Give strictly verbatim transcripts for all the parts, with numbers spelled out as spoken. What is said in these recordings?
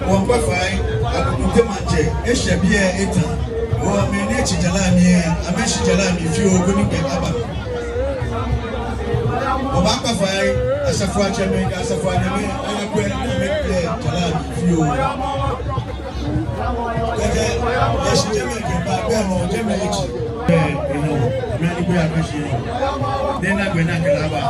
Wɔmiikpa fai, Akuku Tema tsɛ, eshɛ biɛ eta. Wɔ mɛi ni etsi jara mli lɛ, amɛshi jara mli fioo koni gbɛ aba. Wɔbaakpa fai, asafoiatsɛmɛi kɛ asafoianyɛmɛi, ayakwɛ ni amɛkpɛlɛ jara mli fioo. Kɛkɛ, eshi jɛmɛ kɛba gbɛ nɔ, jɛmɛ etsi. Ɛ, enɔ, amɛ ni gbɛ akɛshi nɔ. Ni ena gbɛ ni akɛ lɛ aba.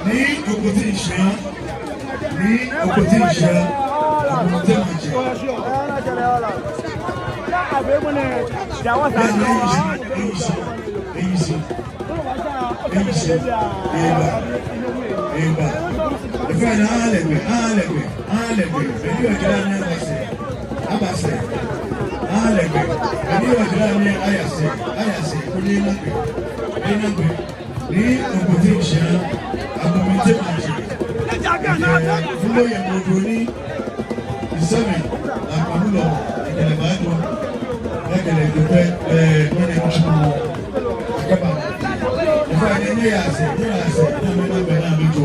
Nii Okpoti Nshian, Nii Okpoti Nshian, Abontenn Maŋtsɛ. Eyi si, eyi si, eyi si, eyi si, eba, eba. Efee ni alɛ gbɛ, alɛ gbɛ, alɛ gbɛ. Beni ojara ni aba sɛɛ, aba sɛɛ, alɛ gbɛ. Beni ojara ni aya sɛɛ, aya sɛɛ. Koni ena gbɛ, ena gbɛ. Nii Okpoti Nshian, Abontenn Maŋtsɛ. Ɛɛ, Numo Yemo Odoni the seventh, Lakpa Wulɔmɔ, ekɛ lɛ baajo, ekɛ lɛ jogbaŋŋ, ɛɛ, mɛni nitsumɔ, akɛba. Efee ni nyɛya sɛɛ, nyɛya sɛɛ, ni amɛna gbɛ ni amɛjo.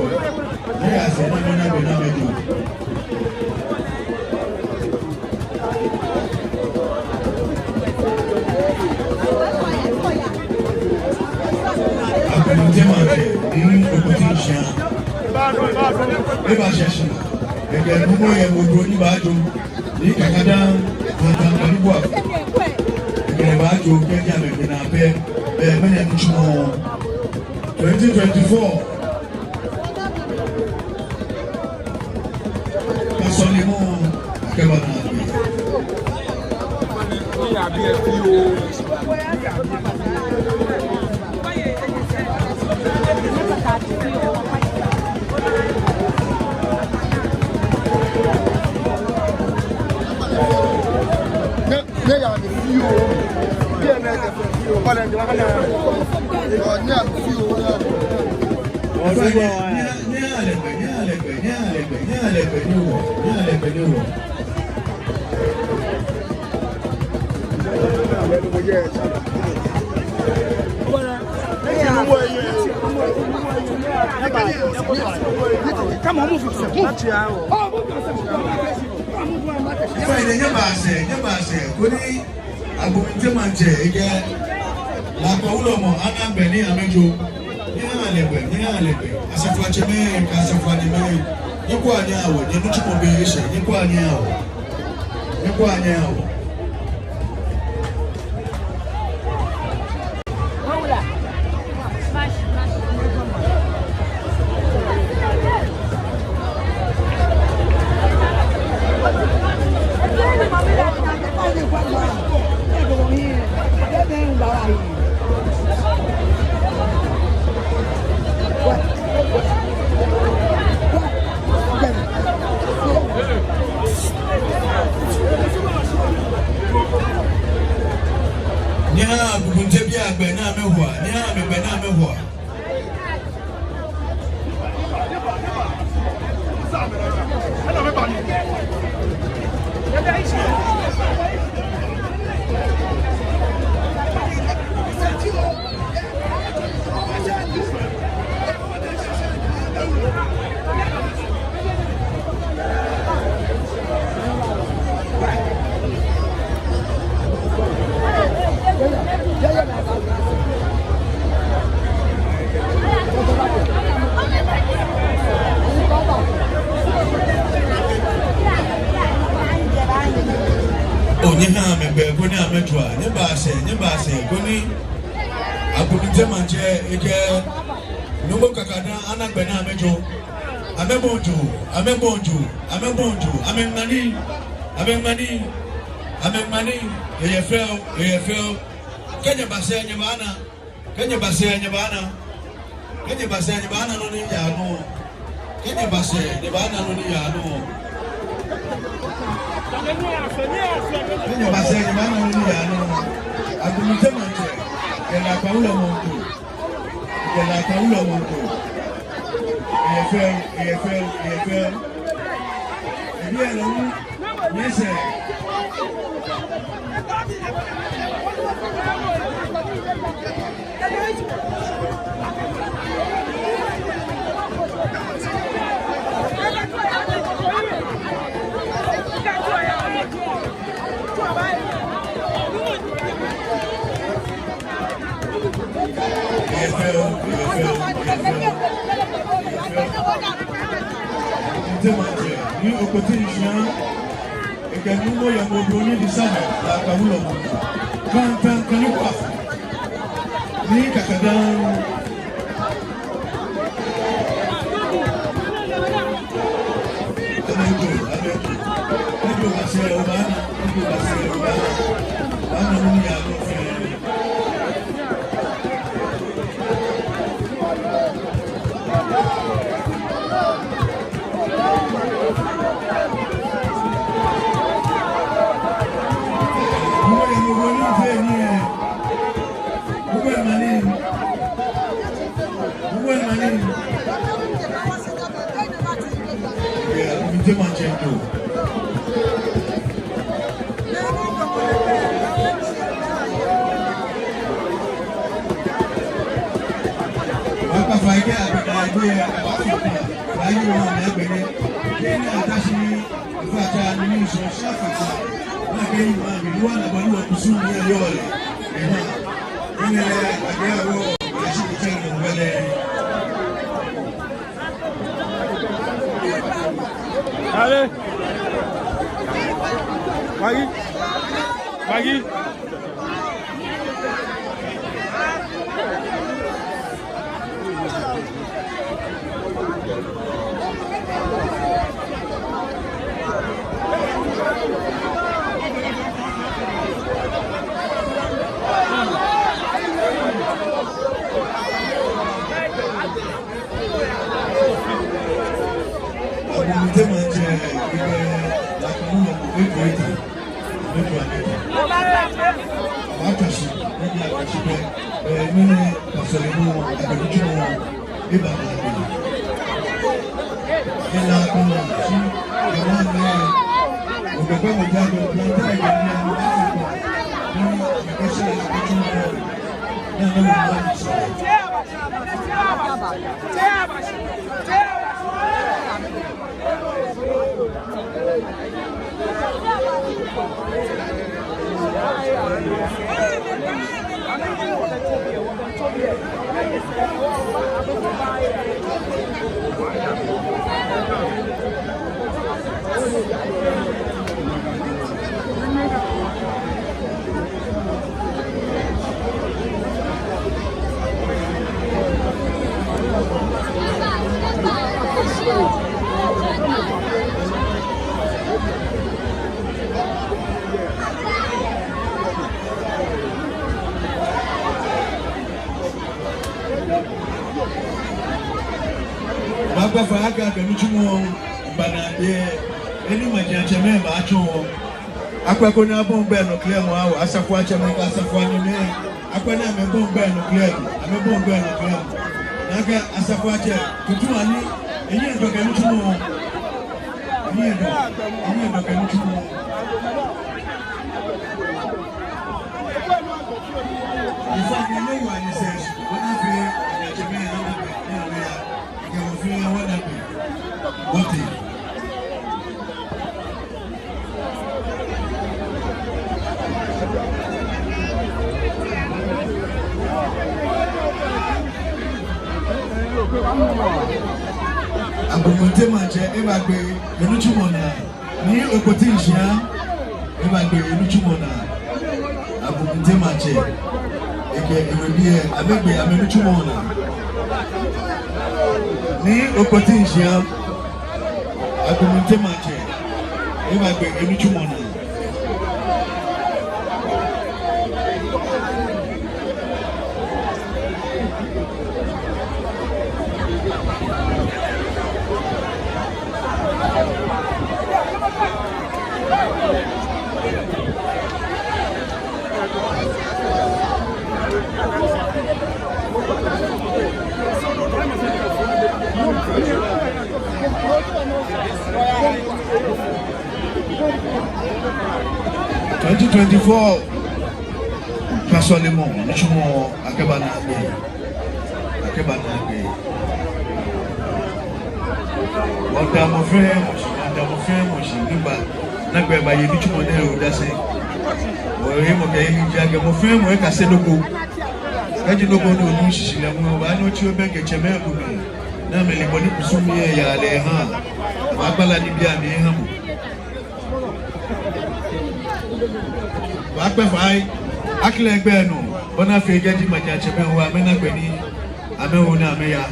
Nyɛya sɛɛ, ni amɛna gbɛ ni amɛjo. Abontenn Maŋtsɛ, Nii Okpoti Nshian. Eba shɛ shi. Ekɛ Numo Yemo Odoni baajo. Nii Kakadaŋ, Tanta Mani Bua. Ekɛ lɛ baajo, kɛji amɛgbɛnaa pɛ. Ɛɛ, mɛni nitsumɔ. Twenty twenty-four. Kasɔlemɔ, akɛba naa. Come on, move yourself. Move. Oh, move yourself. Fine, nyɛbaa sɛɛ, nyɛbaa sɛɛ. Koni Abontenn Maŋtsɛ, ekɛ Lakpa Wulɔmɔ ana gbɛ ni amɛjo. Nyɛhaa lɛ gbɛ, nyɛhaa lɛ gbɛ. Asafoiatsɛmɛi, kɛ asafoianyɛmɛi. Nyɛkwɛa nyɛhaa wɔ, nyɛnitsumɔ be eshɛ, nyɛkwɛa nyɛhaa wɔ. Nyɛkwɛa nyɛhaa wɔ. Nyɛhaa Abontenn bii agbɛ ni amɛhoa, nyɛhaa amɛgbɛ ni amɛhoa. Oo, nyɛhaa amɛgbɛ koni amɛjoa. Nyɛbaa sɛɛ, nyɛbaa sɛɛ koni Abontenn Maŋtsɛ ekɛ Numo Kakadaŋ ana gbɛ ni amɛjo. Amɛbɔi joo, amɛbɔi joo, amɛbɔi joo, amɛŋmɛ nii, amɛŋmɛ nii. Amɛŋma nii, eyɛ fɛo, eyɛ fɛo. Kɛ nyɛba sɛɛ nyɛbaana. Kɛ nyɛba sɛɛ nyɛbaana. Kɛ nyɛba sɛɛ nyɛbaana nɔ ni yaa nɔ. Kɛ nyɛba sɛɛ nyɛbaana nɔ ni yaa nɔ. Kɛ nyɛba sɛɛ nyɛbaana nɔ ni yaa nɔ. Agbomeŋtsɛ maŋtsɛ, kɛ Lakpa wulɔ mɔ ko. Kɛ Lakpa wulɔ mɔ ko. Eyɛ fɛo, eyɛ fɛo, eyɛ fɛo. Ebi ɛ lɔ mu. Yes, sir. Eyɛ fɛo, eyɛ fɛo, eyɛ fɛo. Agbomeŋtsɛ maŋtsɛ, Nii Okpoti Nshia, ekɛ nuumo yɛ mɔ bro ni di sane, Lakpa wulɔ mɔ. Kantan kani kwa. Nii Kakadaŋ. Amɛdo, amɛdo. Amɛdo maŋtsɛ obaana, amɛdo maŋtsɛ obaana. Baana nɔ ni yaa nɔ fɛɛ. Yeah, agbomeŋtsɛ maŋtsɛ do. Wɔkpa fai kɛ agbɛnɛ agbɛnɛ, wɔkpa fai kɛ agbɛnɛ. Kɛ ni ata shi ni, in fact, a ni mi sɔ shi afa. Na kɛ yi ma mi, ni wɔna bɔ ni wɔkusum ni yɔɔ lɛ. Ɛhɛɛ. Kɛ ni lɛ, agbɛnɛ wɔ, a shi ni tsɛ ni wɔ lɛ. Allez. Maggie. Maggie. Agbomeŋtsɛ maŋtsɛ, ebɛ Lakpa wulɔ mɔ, ejo eta, ejo eta. Wɔkpa shi, eji akpa shi bɛ, eh, mɛni, pastor lɛ mɔ, agbɛnɛ nitsumɔ, eba na agbɛnɛ. Ela kɔnɔ, shi, ela mɛ, ogbɛ kpɛ mɔ ja do, planta ege ni, ni, ni, ni, ni, Wɔkpa fai akɛ agbɛnɛ nitsumɔ, bana de, eni maji atsɛmɛi baatsɔ. Akwɛ koni abɔ gbɛ nɔ clear mɔ awo, asafoiatsɛmɛi kɛ asafoianyɛmɛi. Akwɛ ni amɛbɔ gbɛ nɔ clear, amɛbɔ gbɛ nɔ clear. Nakai asafoiatsɛ, tutu ani, enyiɛ dɔ kɛ nitsumɔ. Enyiɛ dɔ, enyiɛ dɔ kɛ nitsumɔ. In fact, ni no one is says, wɔna fɛɛ, maji atsɛmɛi, ana bɛ, ana bɛ ya. Kɛ wɔ fɛɛ wɔna bɛ. Wɔte. Agbomeŋtsɛ maŋtsɛ, ebaagbe enitsumɔ naa. Nii Okpoti Nshia, ebaagbe enitsumɔ naa. Agbomeŋtsɛ maŋtsɛ, ekɛ ewebii lɛ, amɛgbe amɛnitsumɔ naa. Nii Okpoti Nshia, Agbomeŋtsɛ maŋtsɛ, ebaagbe enitsumɔ naa. Twenty-four. Kasɔlemɔ, nitsumɔ, akɛba naagbee. Akɛba naagbee. Wɔda mɔ fɛɛ mɔ shi, wɔda mɔ fɛɛ mɔ shi, ni ba, naagbee baye nitsumɔ nɛɛ odase. Wɔye mɔ kɛ ye ni ji akɛ mɔ fɛɛ mɔ ekase nɔ ko. Kɛji nɔ ko ni onu shishi lɛ, obaanyɛ otsi obɛŋkɛ tsɛmɛi komɛi. Ni amɛle bɔ ni kusum lɛ yaa lɛ ha. Wɔgbala nibii amli ha mɔ. Wɔkpɛ fai, akɛ lɛ gbɛ nɔ, bɔ ni afee kɛji maŋtsɛmɛi hu amɛna gbɛ ni amɛwo ni amɛya.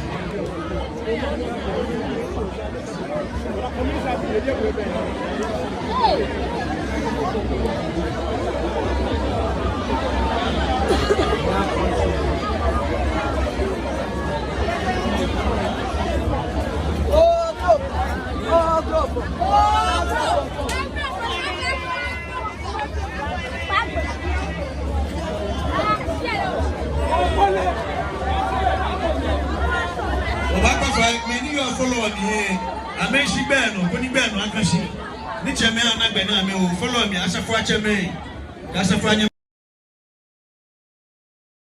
Obaakpa fai, mɛi ni yɔɔ fɔlɔ mli lɛ, amɛshi gbɛ nɔ, koni gbɛ nɔ aka shi. Ni tsɛmɛi ana gbɛ ni amɛwo fɔlɔ mli, asafoiatsɛmɛi, kɛ asafoianyɛ-